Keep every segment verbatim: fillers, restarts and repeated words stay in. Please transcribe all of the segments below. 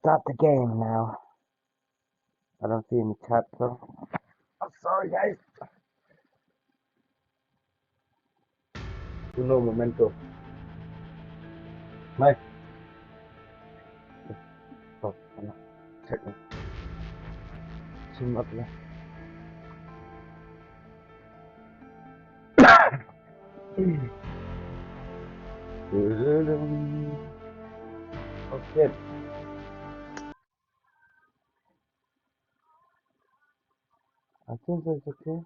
Start the game now. I don't see any chat, so I'm sorry, guys. Uno momento. Mike. Oh, ano? Check mo. Sim up na. Oh, shit. I think it's okay.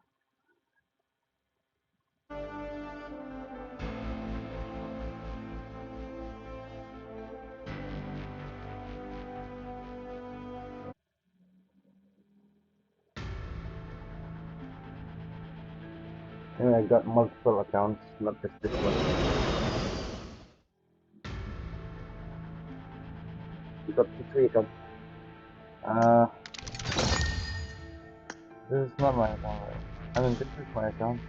Anyway, I got multiple accounts, not just this one. You got the three accounts. Uh, this is not my account, right? I mean, this is my account.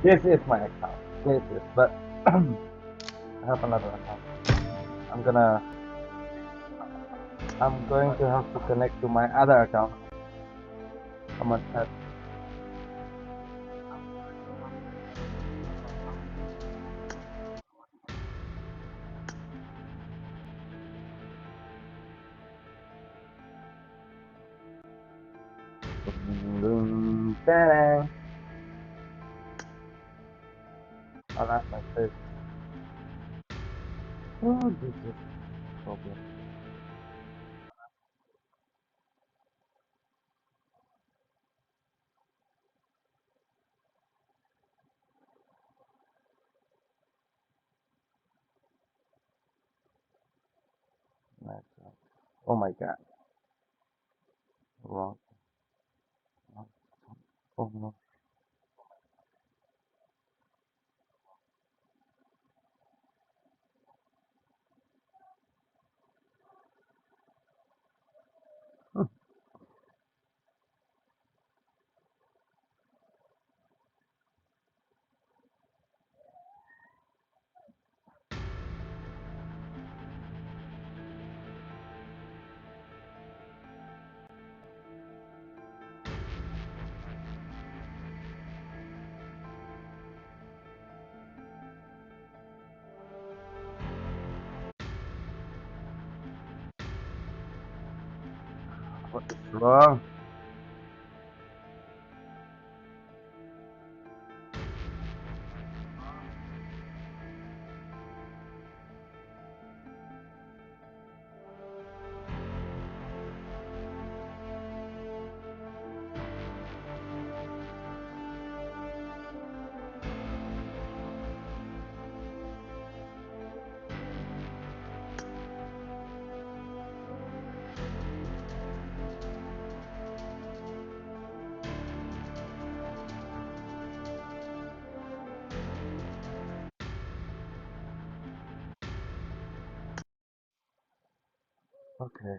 This is my account. This is, but I have another account. I'm gonna, I'm going to have to connect to my other account. How much that? Dun, dun, dun. Alas, my face. Oh, this is problem. Nice one. Oh my God. Wrong. Oh no. What is wrong? Okay.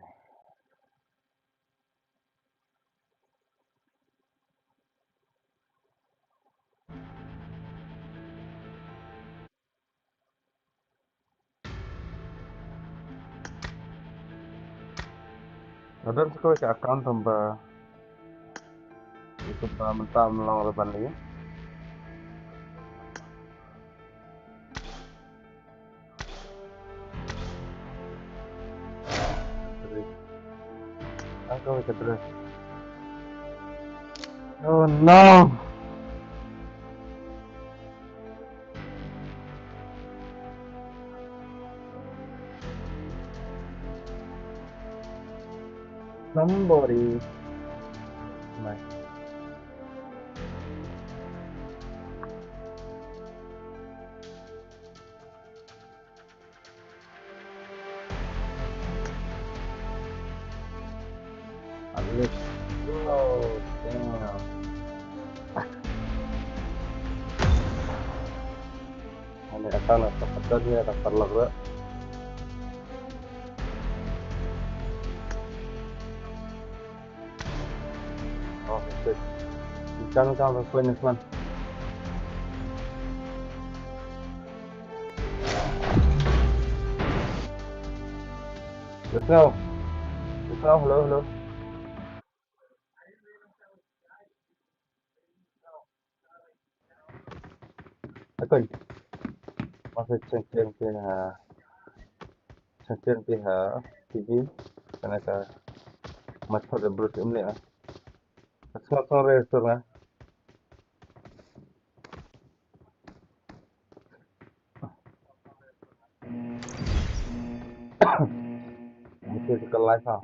Nga don sa kawei ka account tang ba, ïa kaba mynta ym long ruh ban leh. Tang kawei ka dress. Oh no! Somebody. Bye. At least. Oh, damn. Ani ata na ta pata ni ata parlok ra. Oh, shit. Ikan ka ba kuen ni man. Let's go. Let's go. Hello, hello. Akon. Masa cheng cheng te ha. Cheng cheng te ha. T V. Kana ka. Mat thot da brut im le ah. Let's go, let's go, let's go. Mesti ke live ah.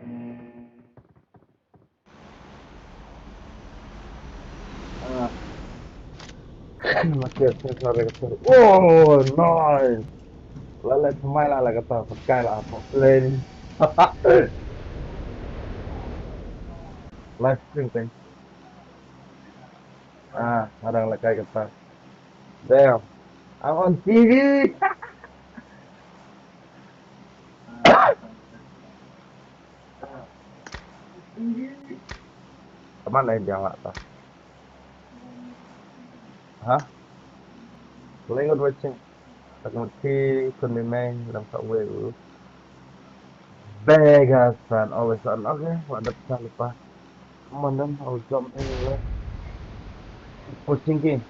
Ah. Mesti ke live ah. Oh, nice. Lale pemain lah, lah kata pakai lah apa play ni. Live stream kan. Ah, orang lah kai kata. Damn. I'm on T V. Kaman ai biang lah ta. Ha? Language watching. Tak ngerti kun memang dalam kat wei dulu. Vegas fan always on. Okay, what the hell pa. Come on then, I'll jump in. Watching game.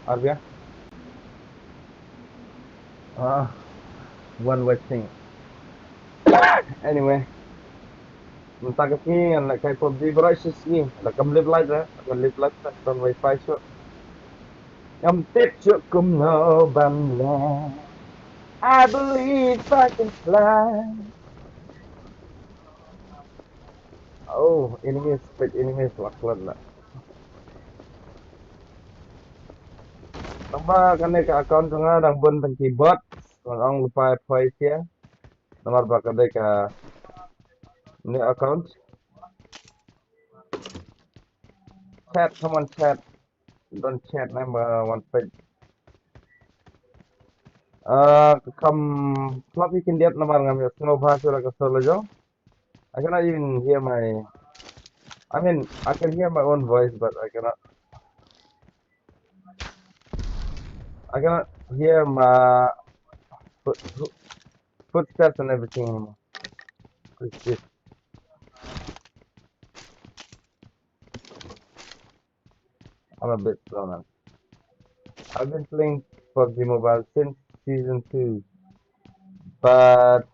Arbia. Ah, one watching. Anyway. Mynta ka sngi ngan leh kai PUBG baroh shi sngi. Lada kam lip light eh. Lada kam lip light eh. Don wifi shuh. Ngam tip shuh kumno ban leh. I believe I can fly. Oh, enemies, peit enemies, la klet la. Tang ba kane ka account jong nga dang bun tang ki bot, ngan ong lypa ïa phi sia. Namar ba ka dei ka new account. Chat, come on chat. Don't chat, namar wan peit. Ah, ka kham flop ïa khyndiat namar ngam ïohsngew bha shuh la ka sur la jong. I cannot even hear my, I mean, I can hear my own voice, but I cannot, I cannot hear my foot, footsteps and everything anymore. It's just, I'm a bit slow, man. I've been playing PUBG Mobile since season two, but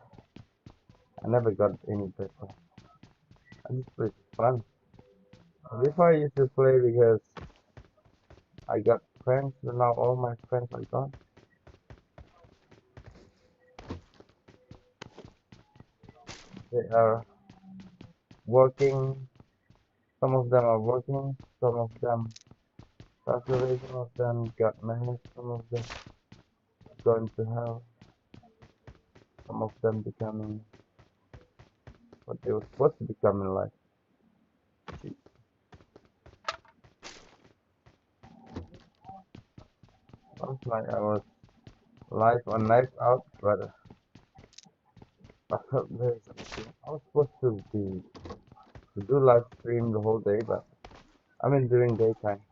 I never got any better. I just play for fun. Before I used to play because I got friends, but now all my friends are gone. They are working. Some of them are working, some of them passed away, some of them got married, some of them going to hell, some of them becoming what they were supposed to become in life. Last night I was live on Knives Out, but I thought there's something. I was supposed to be to do live stream the whole day, but I mean during daytime.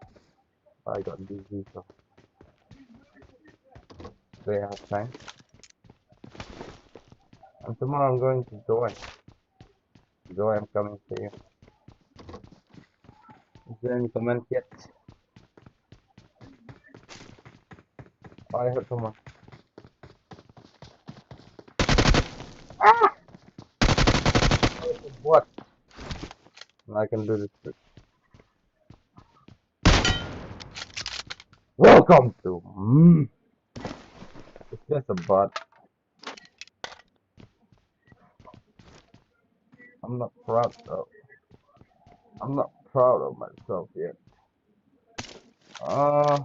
But I got busy, so today I have time. And tomorrow I'm going to Jowai. Jowai, I'm coming to you. Join comment yet. Oh, I heard someone. Ah! What? I can do this trick. Welcome to. Mm. It's just a bot. I'm not proud of. I'm not proud of myself yet. Uh,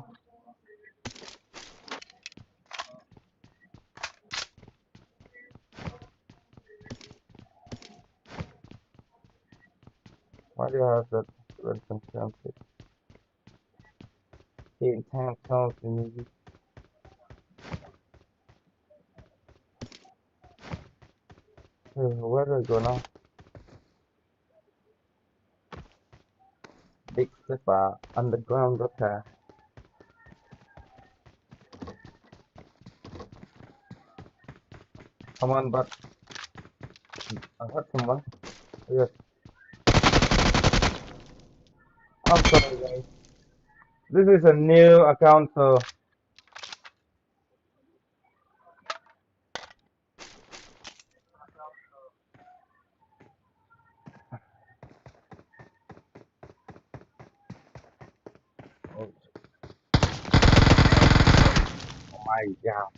why do you have that red content? Eight times sounds in music. Uh, where do I go now? Big Steppa underground repair. Come on, but I heard someone. Yes. I'm sorry, guys. This is a new account, so Oh my God.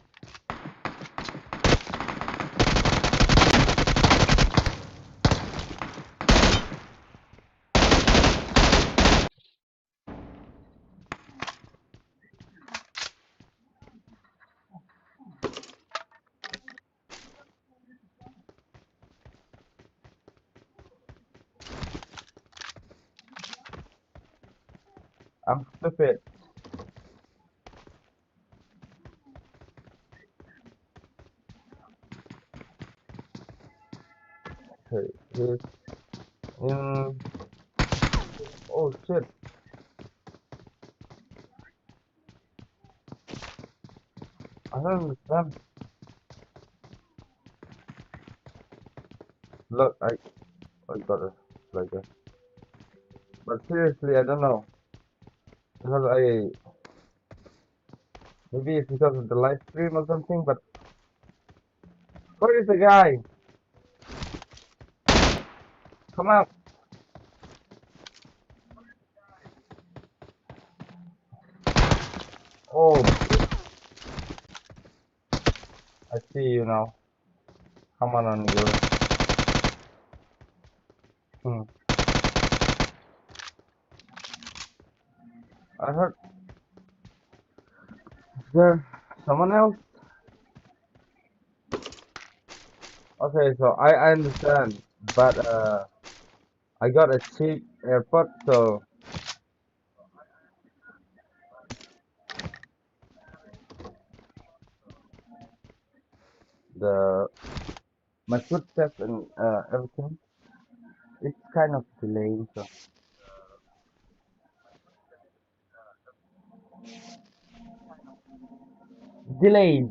I'm stupid. Okay, here's in. Oh shit. I don't understand. Look, I, I got a flag. But seriously, I don't know. Because I, maybe it's because of the live stream or something, but where is the guy? Come out. Oh. I see you now. Come on, on you. Hmm. I heard. Is there someone else? Okay, so I, I understand, but uh, I got a cheap AirPod, so the my footsteps and uh, everything, it's kind of delaying. So delayed.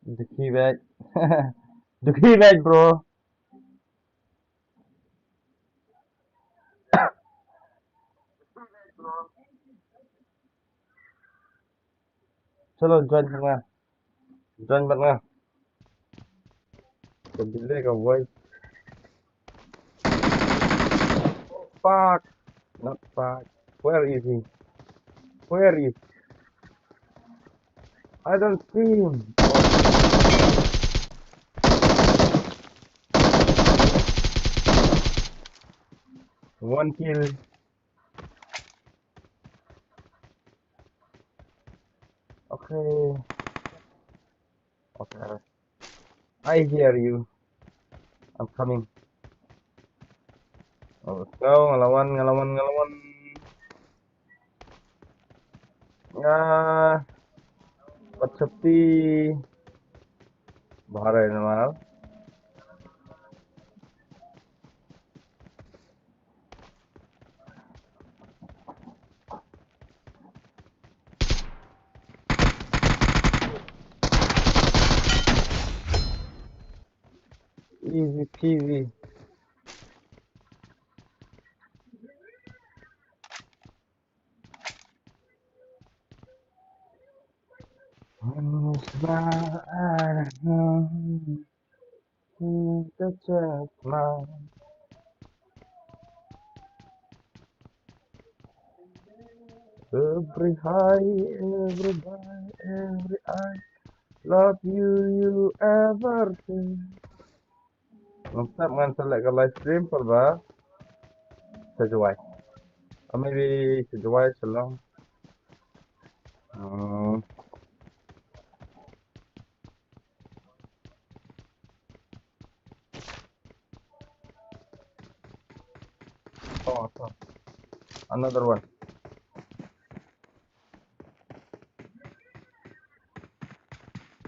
Dukhi bad. Dukhi bad, bro. Chalo, join bad nga. Join bad nga. Ka delay ka voice. Fuck. Not fuck. Where is he? Where is? I don't see him. One kill. Okay. Okay. I hear you. I'm coming. Oh, let's go. Ngalawan, ngalawan, ngalawan. Ya. Pachati. Bahar hai na mal. Easy peasy. Every high, every buy, every I love you, you everything. Ngan start, ngan select ka live stream, pyrba sa Jowai. Or maybe sa Jowai, Shillong. Hmm. Oh, so. Another one.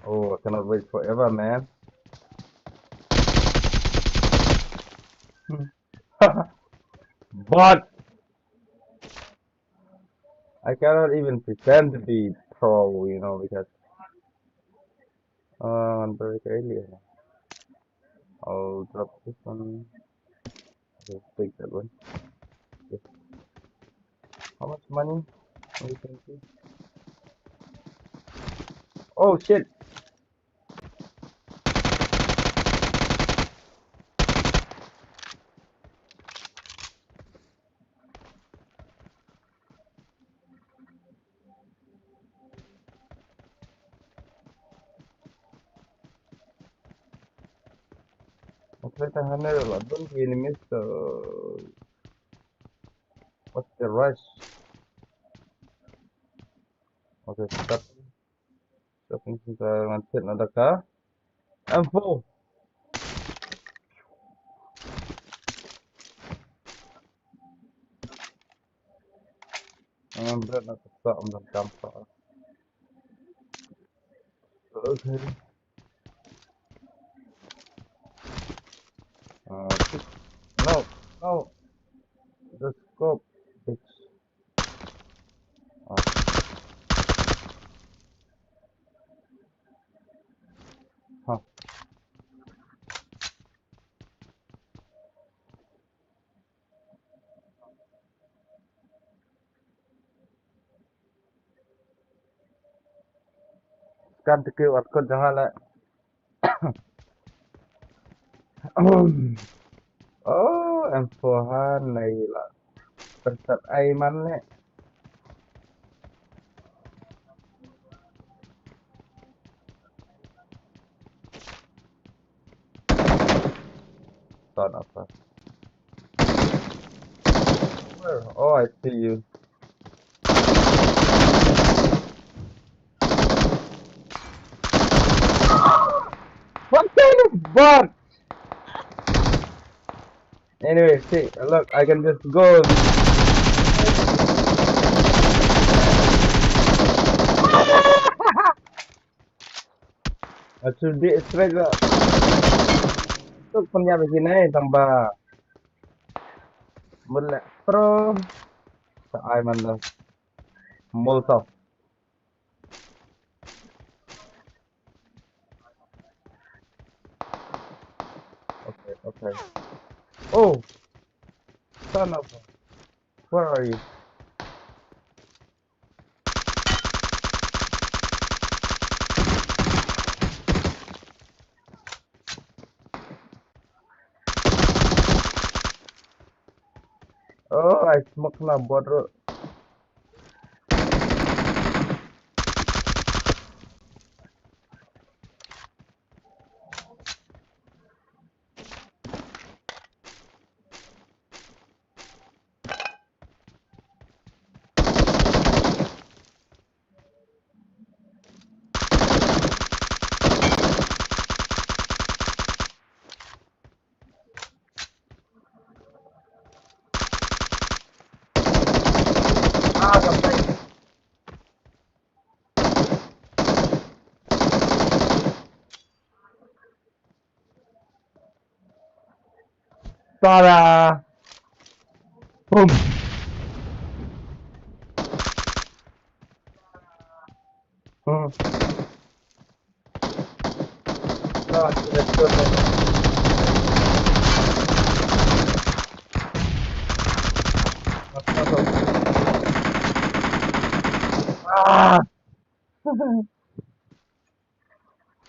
Oh, I cannot wait forever, man. But I cannot even pretend to be pro, you know, because uh, I'm very early. I'll drop this one. I'll take that one. Okay. How much money? Let me see. Oh shit! Okay, tahan na lah dun ki enemies, so what's the rush? Okay, stop. Stop ni kita ngan set na daka. M four. Ngan bret na kata, ngan gampang. Okay. Uh, no, no. The scope. Bitch. Oh. Huh. Scan to kill or kut jong nga leh. Oh, M four han nei la. Persat ai man leh. Ton apa? Where? Oh, I see you. What kind of bot? Anyway, see, look, I can just go. Achu di straight ba. Tuk pun ya begini tambah. Mulai pro. Sa ai man da. Molotov. Okay, okay. Oh! Son of a... Where are you? Oh, I smoke na bot ruh. Ah, sampai. Tada! Boom! Hmm. Ah, let's go. Ah!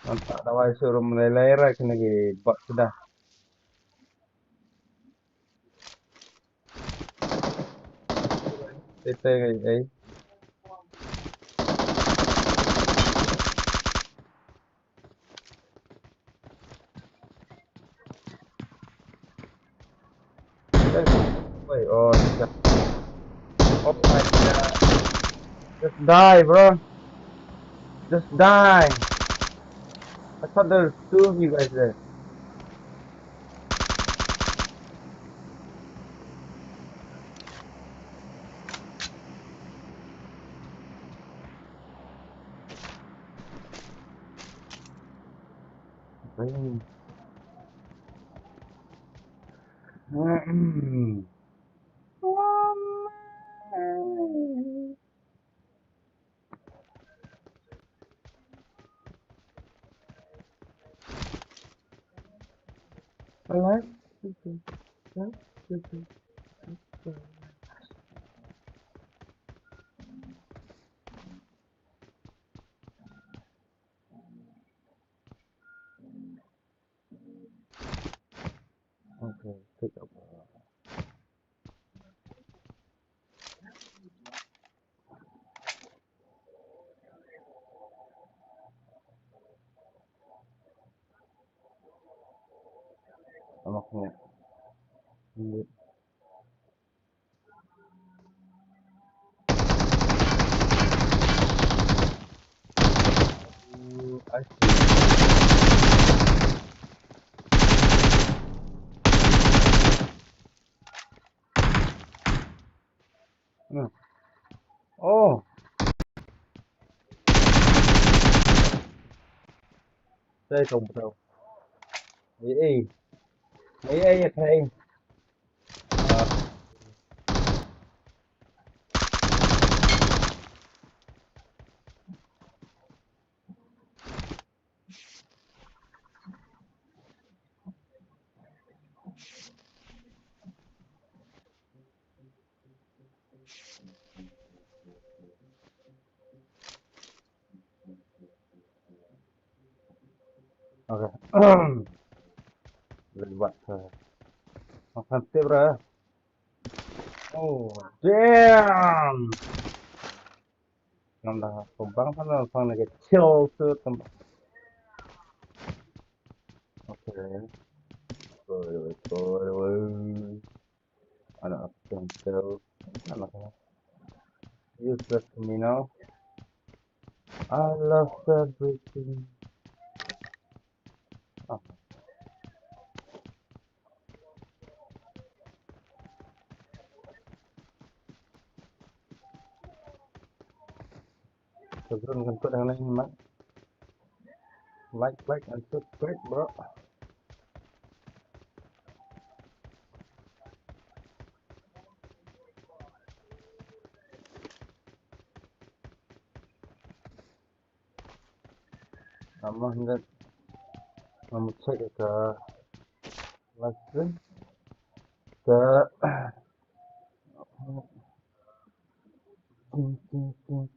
Ngan tak dawai suruh meleleh rai kena ki bak sudah. Tete ngai ai. Wait, oh, yeah. Oh my God. Just die, bro. Just die. I thought there was two of you guys there. Hmm. Hmm. Okay, pick up. I'm not gonna. Ooh, I see. Hmm. Oh. Đây, không, không. Ê, ê. Ê, ê, ê, ê. Okay. Let's watch her. Makan tip, bro. Oh, damn. Ngam da ko bang sana sang na ke chill tu tempat. Okay. Oi, oi, oi, oi. Anak aku yang tahu. Anak aku. Useless to me now. I lost everything. Ah. Subscribe kan kut yang lain, Mike. Like, like, and subscribe, bro. Nama hendak memucak ke live stream ke ting, ting, ting.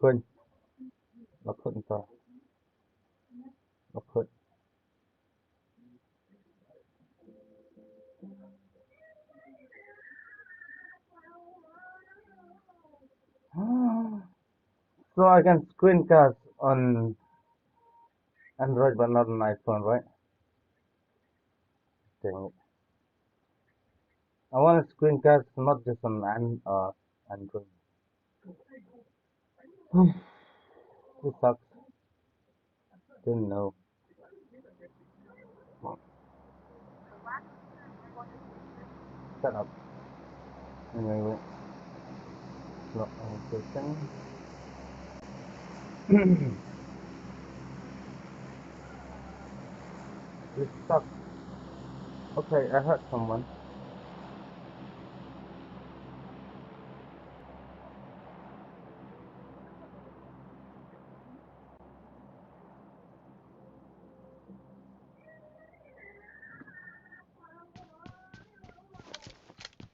Khun. Ba khun ta. Ba khun. So I can screencast on Android but not on iPhone, right? Dang it. I want a screencast not just on an, uh, Android. Hmm. This sucks. Didn't know. Shut up. Anyway, wait. Lock on the thing. This sucks. Okay, I heard someone.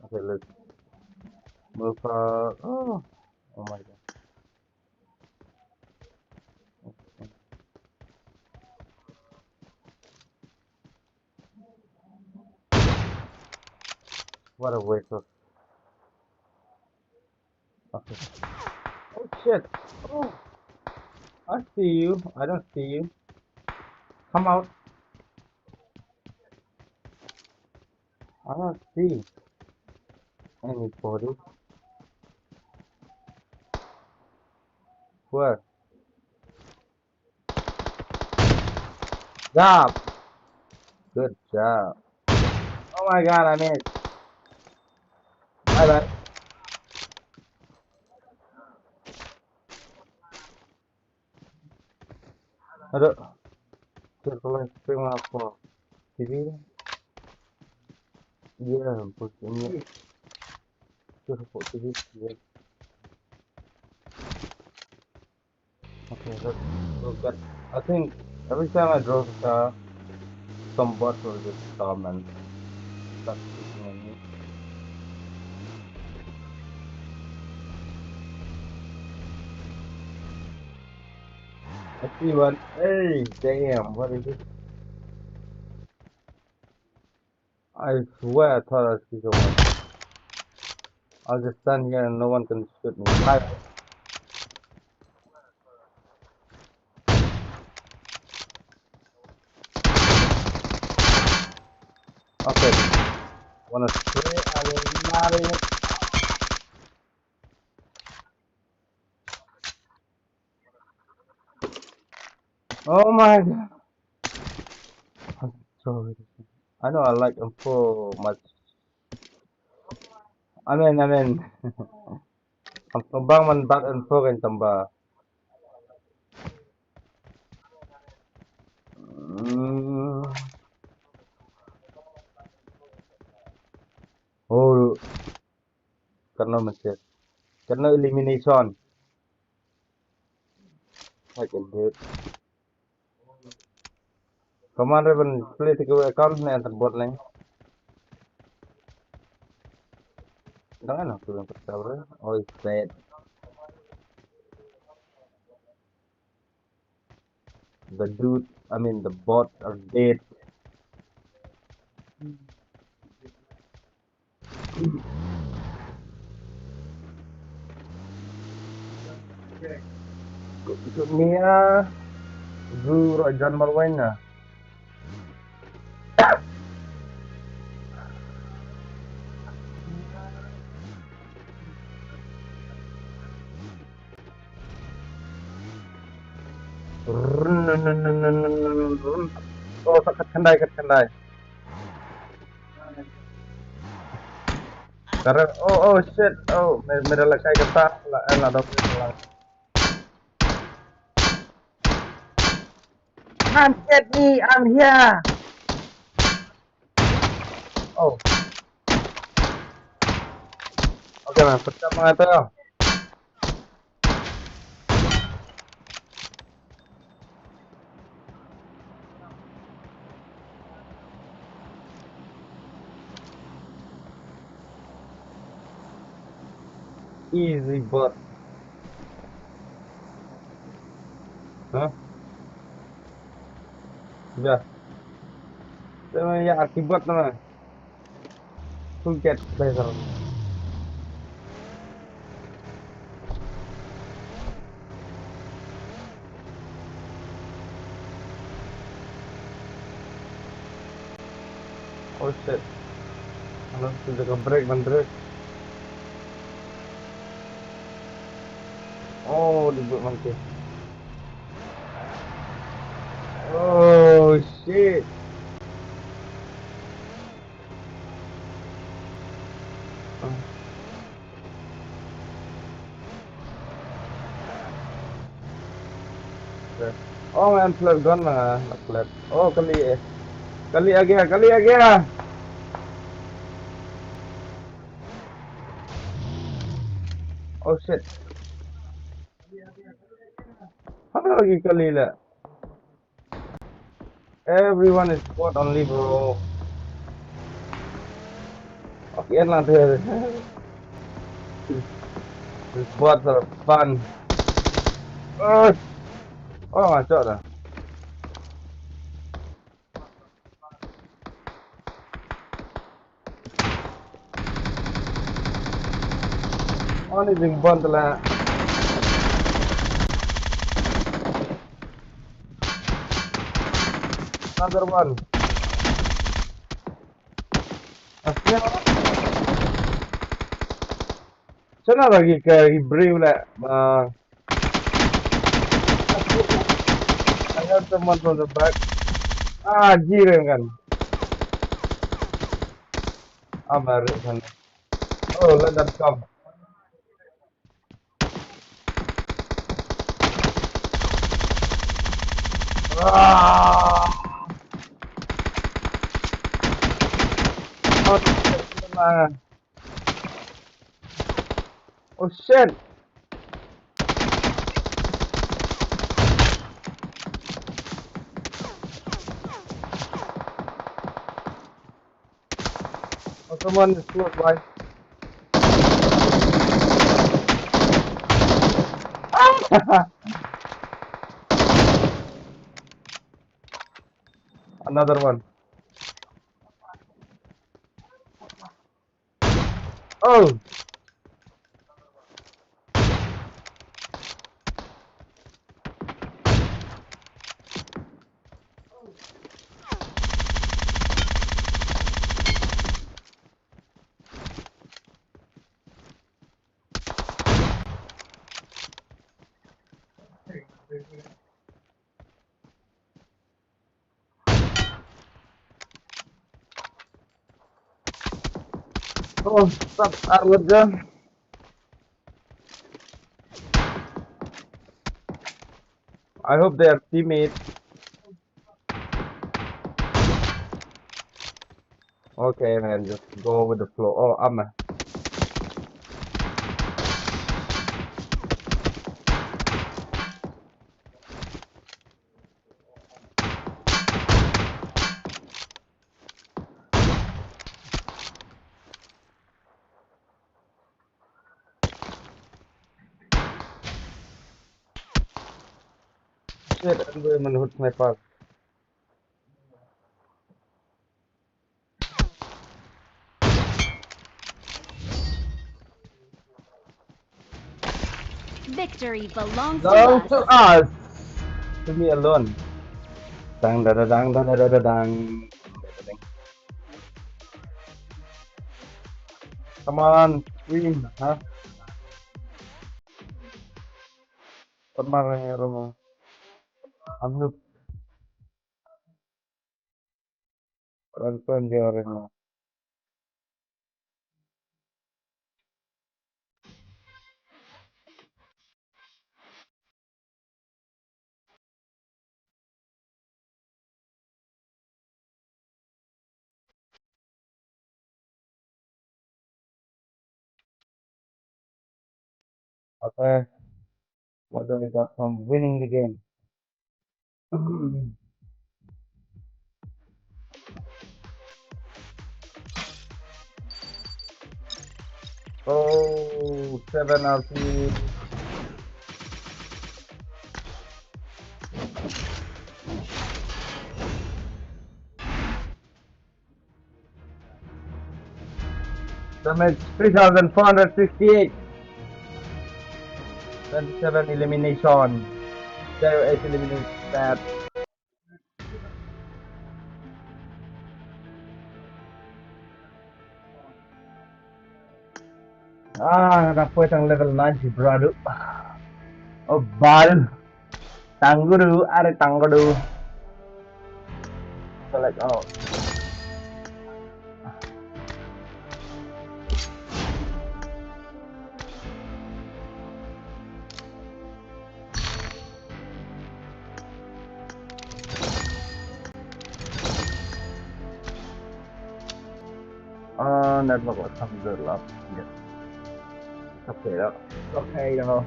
Okay, let's move, uh, oh, oh my God. What a waste of. Okay. Oh shit. Oh. I see you. I don't see you. Come out. I don't see anybody. Where? Stop. Good job. Oh my God, I missed. Bye bye. Aduh. Circle spring apa? T V. Iya, pusingnya. Circle T V. Iya. Okay, let's look at. I think every time I draw the car, some bot will just come and start shooting at me. I see one. Hey, damn, what is it? I swear I thought I see someone. I'll just stand here and no one can shoot me. Hi. Okay. Wanna stay? I will not even. Oh my God. I'm sorry. I know I like info much. Amen, amen. Ang tabang man bad info kan tamba. Hmm. Oh. Kano masih. Kano elimination. I can do it. Kaman re ban play te ka account ne enter bot ne. Dang ano tu yang pertama. Oh, it's dead. The dude, I mean the bot are dead. Mia, Zu, Rojan Marwaina. Oh, kat khandai, kat khandai. Kare, oh, oh, shit, oh, me, me da la kai kata, la, eh, la dok, la. Come get me, I'm here. Oh. Okay, man, put up my bell. Easy bot. Huh? Ya. Saya ya akibat nama. Forget better. Oh shit. Ano tu jaga break man break. Oh, di buat mangke. Oh shit. Oh, man, flat gun na, na flat. Oh, kali eh. Kali age, kali age. Oh shit. Hana lagi kali la. Everyone is squad only, bro. Okay, lang there. This squad are fun. Oh, oh, I shot that. One is in bundle. Another one. Asya. Sana lagi ke Ibrahim lah. Ah. I heard someone from the back. Ah, jiran kan. Amar kan. Oh, let them come. Ah! Oh, shit. Oh, shit. Oh, someone is close by. Another one. Oh! Oh, stop, arwet gun. I hope they are teammates. Okay, man, just go with the flow. Oh, I'm a Shit, I'm going on hood sniper. Victory belongs to us. Belongs to us. To me alone. Dang da da dang da da da da dang. Come on, scream, huh? Come on, Romo. I'm hooked. Run, run, run, run. Okay. What do we got from winning the game? Oh, seven R P. Damage three thousand four hundred sixty-eight. Twenty-seven elimination. Zero eight elimination. That. Ah, nga dang poi tang level nine shi bradu. Oh, bal. Tanggudu, are tanggudu. Select all. Ah, network lah, alhamdulillah. Ya. Okay dah. Okay dah.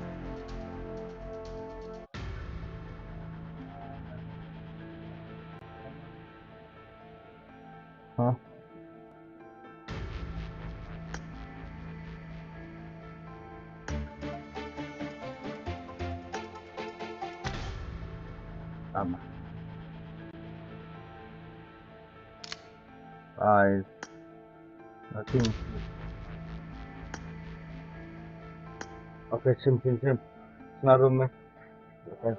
Huh? Tama. Ay. Nothing. Okay, shim, shim, shim. Sna room me. Okay.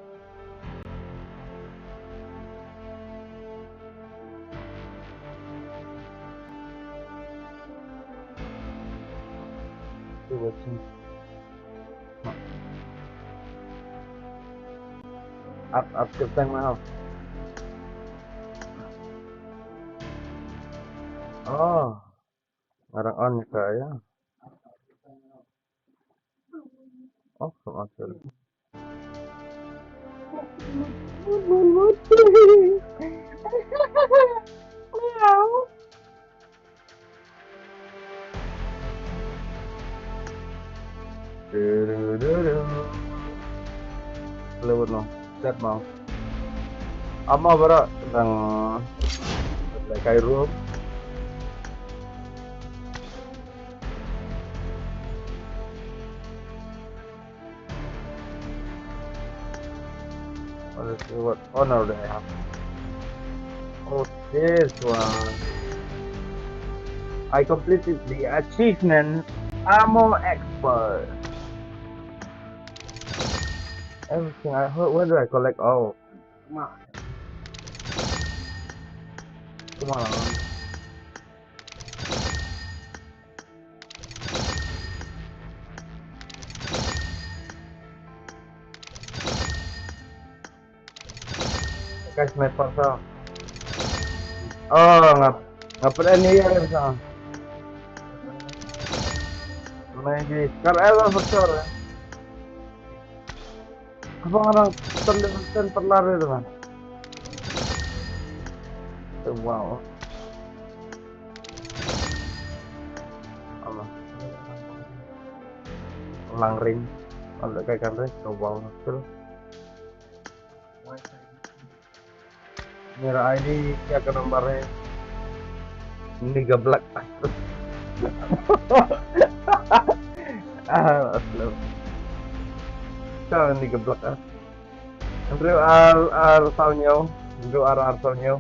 Still watching. Up, up, skip time now. Oh. Nga dang on ka ïa. Oh, ka on, sorry. Lewat no, set mau. Ama bara dang kai room. Let's see what honor they have. Oh, this one. I completed the achievement Ammo Expert. Everything I heard, where do I collect? Oh, come on. Come on. Guys, sniper sa. Oh, ngap. Ngap ada ni ya sa. Mana ini? Kar ada bocor ya. Abang orang terlihat perlari tu kan. Wow. Langring. Ada kayak kan, wow, betul. Mira I D kya ka number hai? Nigga Black. Ah, aslo. Ka Nigga Black ah. Andrew R R Sawnyo. Andrew R R Sawnyo.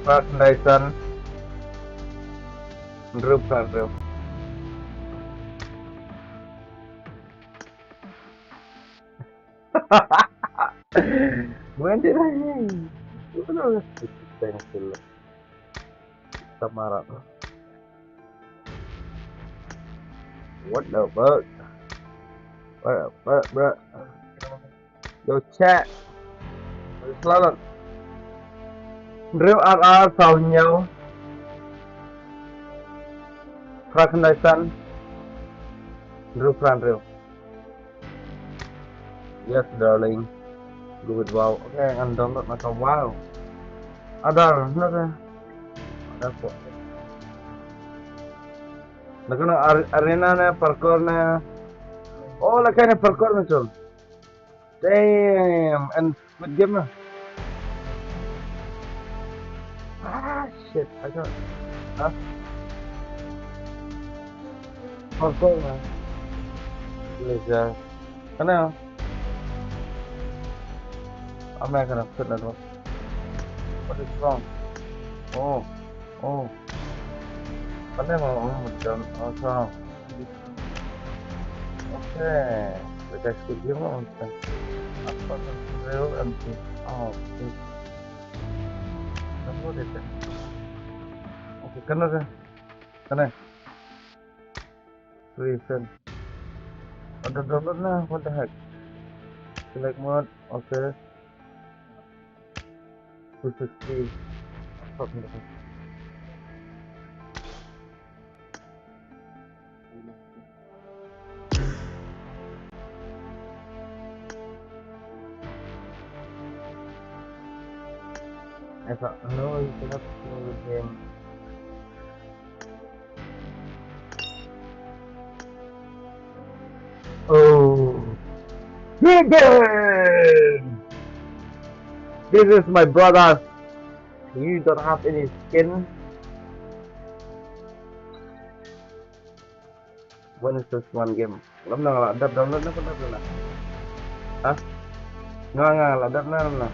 Pak Dyson. Rup, rup. Bukan dia lagi. Bukan dia lagi. Thank you. Tamara. What the fuck? What the fuck, bro? Yo, chat. Selamat. Drew R R Sawnyo. Kraken Dyson. Drew Fran Drew. Yes, darling. Good, wow. Okay, ngan download na ka wow. Adar, na ka. Adar ko. Na ka na ar-, arena ne, parkour ne. Oh, la ka ne parkour ne, chul. Damn, and Squid Game na. Ah, shit, I can't. Huh? Parkour na. Please, uh, Ano? Ano ka na fit na to? What is wrong? Oh, oh. Ano mo ang magdan? Oh, so. Okay. Let's go. Ano ang real empty? Oh, okay. Ano dito? Okay, kana ka? Kana? Recent. Ada download na, what the heck? Select mode, okay. Two sixty. Stop ni. Esa, no, you cannot play with him. Oh. Ruben! This is my brother. You don't have any skin. When is this one game? Lam na la dap download na, dap na. Hah? Nga, nga la dap na, na.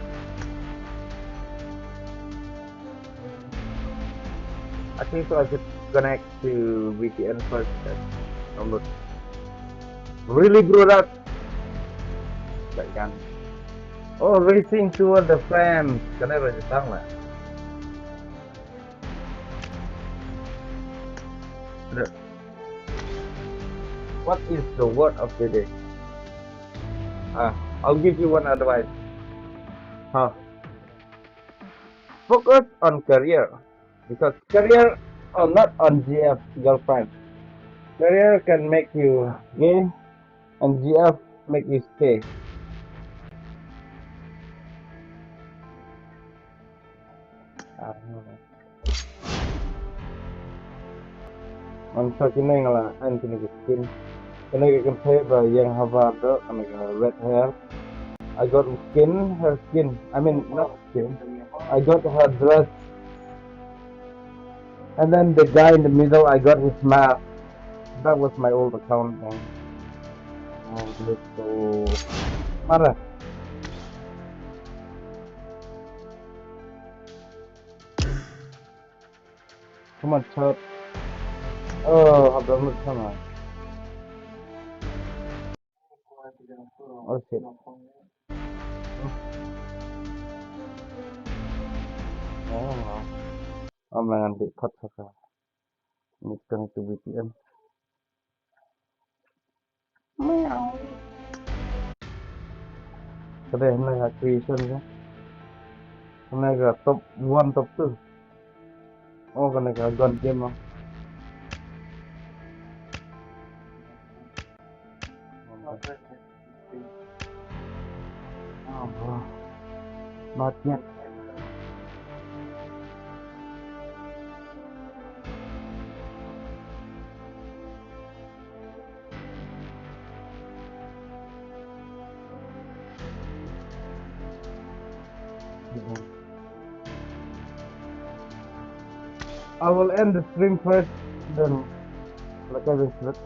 I think so I should connect to V P N first, then download. Really, bro, that, that can. Oh, racing toward the flames. Can I register that? Look. What is the word of the day? Ah, I'll give you one advice. Huh. Focus on career, because career are not on G F, girlfriend. Career can make you gay and G F make you stay. Ah, no, no. Ngan sa kine nga la an kine ki skin. Kine ki kynthei ba ïeng haba dei kine ki red hair. I got skin, her skin. I mean, not skin. I got her dress. And then the guy in the middle, I got his mask. That was my old account, man. Oh, this is so. Mara. Come on, chat. Oh, hap download, come on. Oh shit. Oh, oh man, di pat saka. Ni kena tu V P N. Ka dei hynne ka creation ka. Hynne ka top one, top two. Oh, kane ka gun game ah. Oh, bro. Not yet. I will end the stream first, then like I will select.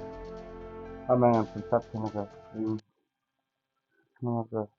Ama ngan start kena ka stream. Kena ka